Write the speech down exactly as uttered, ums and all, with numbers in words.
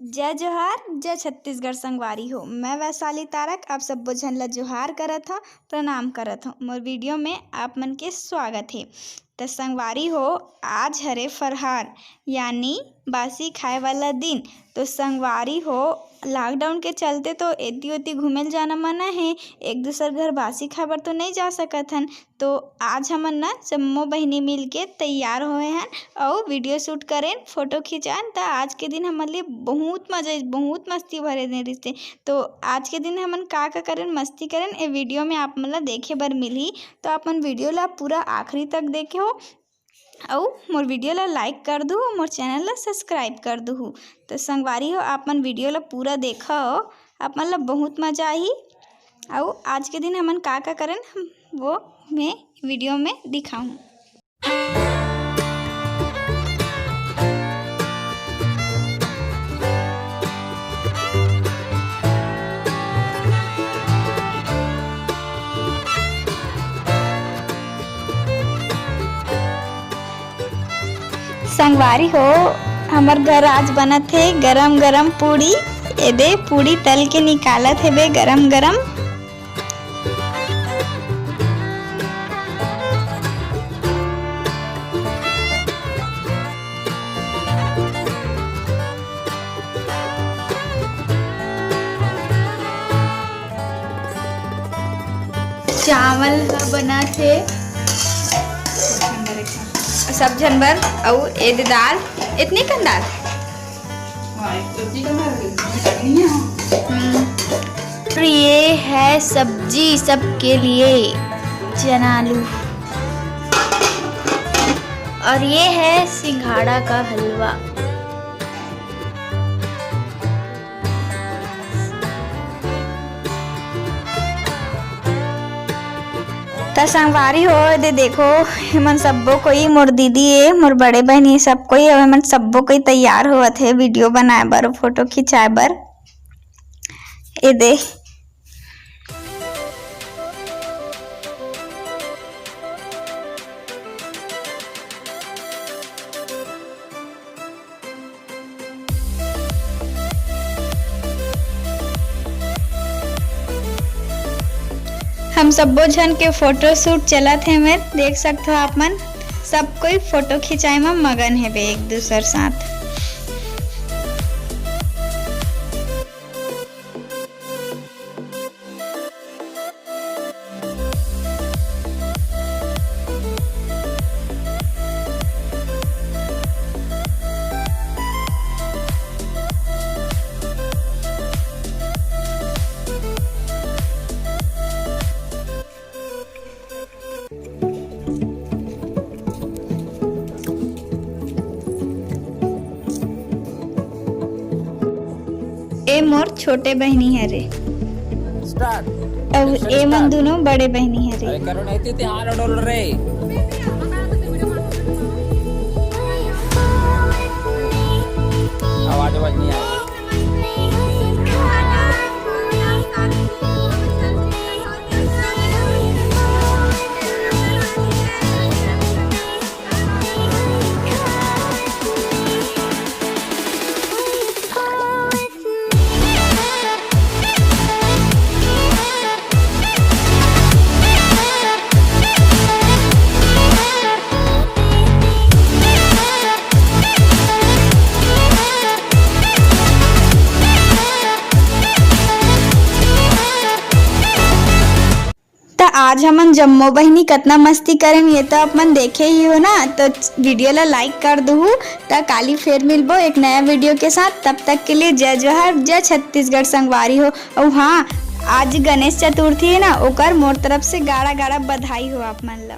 जय जोहार, जय छत्तीसगढ़ संगवारी हो। मैं वैशाली तारक आप सब्बो झन ला जोहार करत हव, प्रणाम करत हव। मोर वीडियो में आप मन के स्वागत हे। त संगवारी हो, आज हरे फरहार यानी बासी खाए वाला दिन। तो संगवारी हो, लॉकडाउन के चलते तो एती ओती घूमे ल जाना मना हे, एक दूसर घर बासी खाए बर तो नहीं जा सकत हन। तो आज हमन ना जम्मो बहिनी मिल के तैयार होए हन अउ वीडियो शूट करेन, फोटो खिंचाएन। त आज के दिन हमन लिए बहुत मजा, बहुत मस्ती भरे दिन रिहिसे। तो आज के दिन हमन का का करेन, मस्ती करेन, ए वीडियो में आप मन ला देखे बर मिलही। तो अपन वीडियो ला पूरा आखिरी तक देखे हो अउ मोर वीडियो ला लाइक कर दू, मोर चैनल ला सब्सक्राइब कर दू। तो संगवारी हो, आप मन वीडियो ला पूरा देखो, आप मन ला बहुत मजा आही। अउ आज के दिन हमन का का करेन, हम वो मैं वीडियो में दिखाऊँ। संगवारी हो, हमर घर आज बनत हे गरम गरम पूड़ी। एदे पूड़ी तल के निकालत हेबे गरम गरम। चावल ह बनत हे, सब झन बर, अउ एदे दाल, एतनी कन दाल। हम्म। और ये है सब्जी सबके लिए, चना आलू। और ये है सिंघाड़ा का हलवा। त संगवारी हो, एदे देखो, एमन सब्बो कोई, मोर दीदी ए, मोर बड़े बहिनी, सब कोई, अउ एमन सब्बो कोई तैयार होवत हे वीडियो बनाए बर, फोटो खिंचाए बर। एदे हम सब्बो झन के फोटो शूट चलत हे, मैं देख सकत हो आप मन, सब कोई फोटो खिंचाए म मगन हेबे एक दूसर साथ। ए मोर छोटे बहिनी हरे। स्टार्ट। अउ ए मन दुनो बड़े बहिनी हरे। अरे करो नहीं, ते हार डोल रे। आवाज, आवाज नहीं आ रही। त आज हमन जम्मो बहिनी कतना मस्ती करेन, ये तो आप मन देखे ही हो ना। तो वीडियो ला लाइक कर दुहू। त काली फेर मिलबो एक नया वीडियो के साथ। तब तक के लिए जय जोहार, जय छत्तीसगढ़ संगवारी हो। अउ हाँ, आज गणेश चतुर्थी है ना, ओकर मोर तरफ से गाड़ा गाड़ा बधाई हो आप मन ला।